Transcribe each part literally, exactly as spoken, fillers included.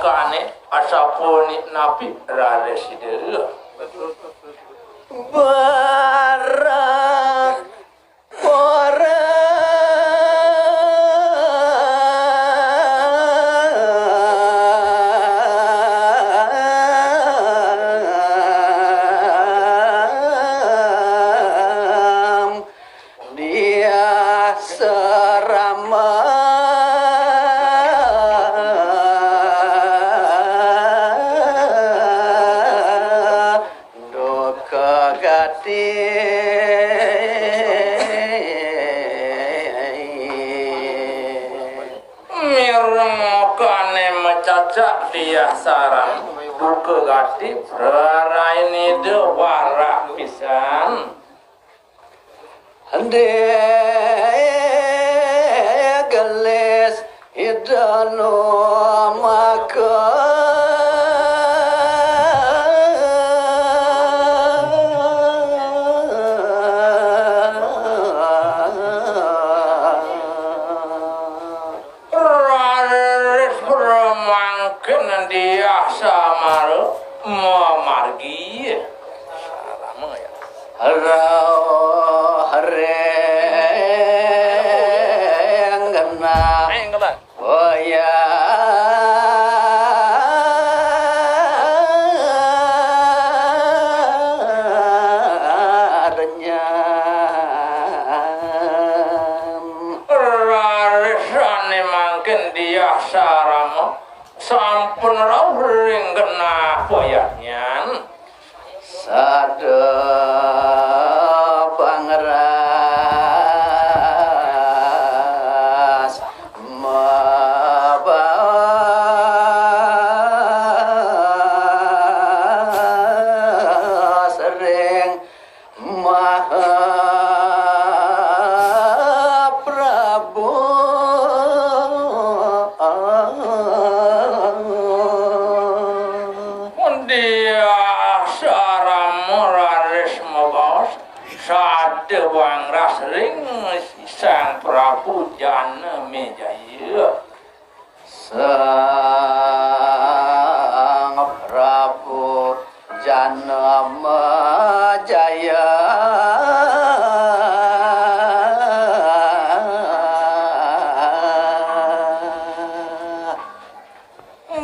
Kane asapuni napi raris Ida. Barang Diah sarama duka gati. Mireng kane macacak Diah sarama duka gati, rarain Ida warak pisan. Ende gelis Ida nu maka. Raris pramangkin Diah Samara mamargi. Rauh ring genah. Ring genah. Oh ya. Rarisane mangkin Diah sarama sampun rauh ring genah payadnyan. Sada pangras mabaos ring Maha Prabu. Diah sarama raris mabaos, sada pangras ring Sang Prabu Janamejaya. Sang Prabu Janamejaya.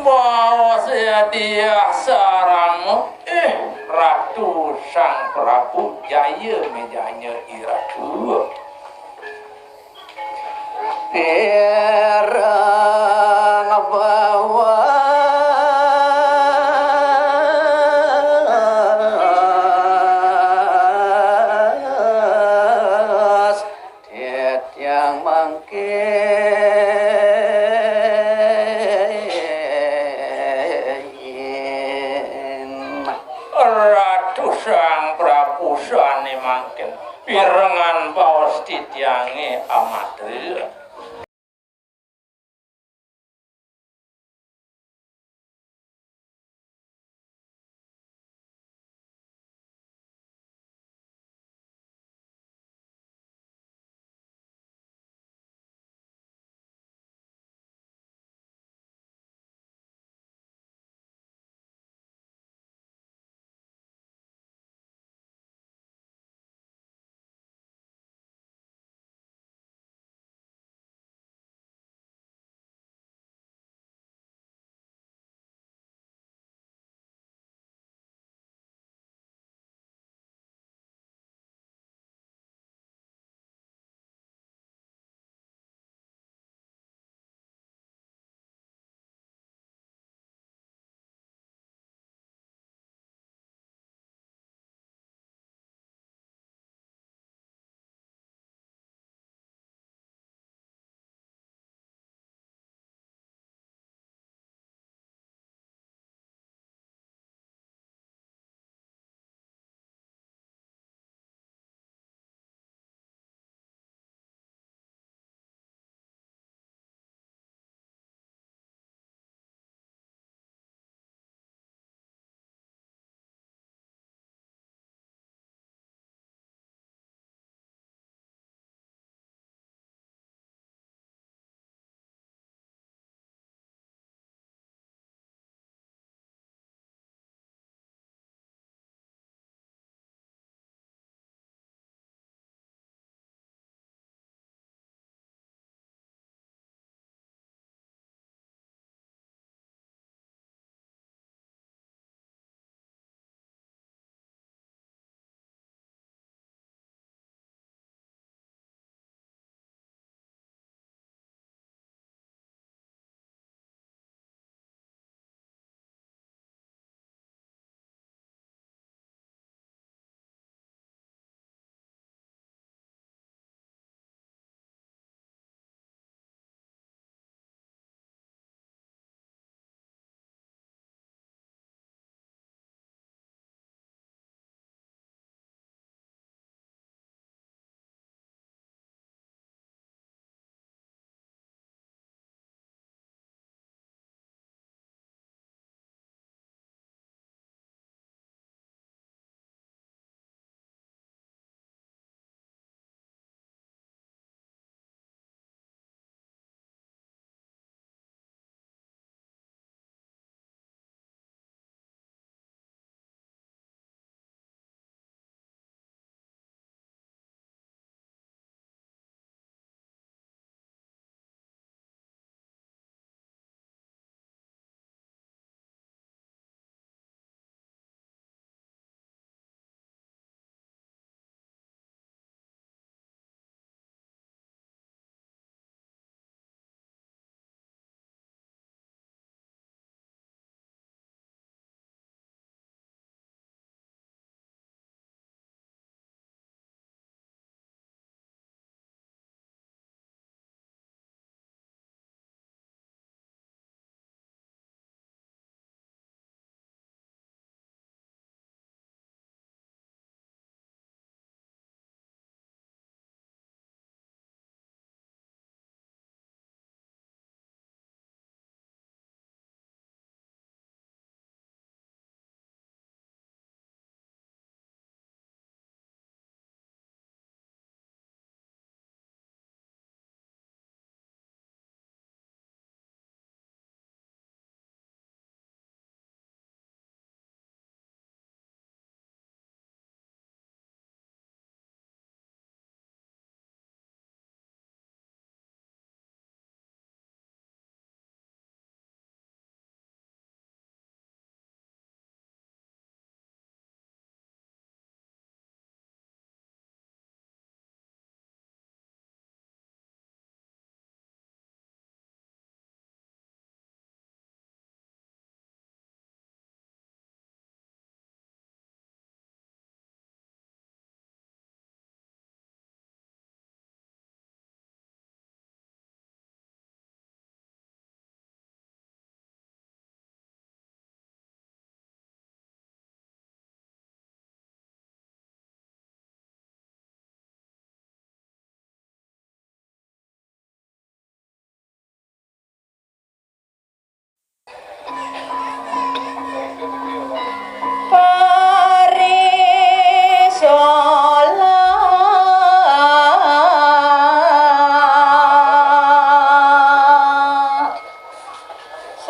Baos Diah sarama, ih, Ratu Sang Prabu Janamejaya, i Ratu. Pireng baos titiang mangkin. Ratu Sang Prabu sane mangkin. Pirengan baos titiange, amatra.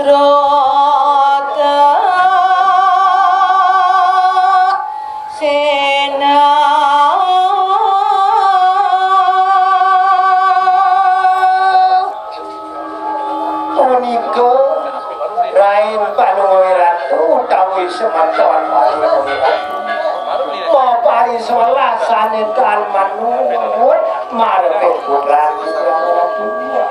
Rata Sena. Punika rain Palungguh Ratu utawi semeton Palungguh Ratu. Mapari sewelas sané tan manut marga putra Ratu.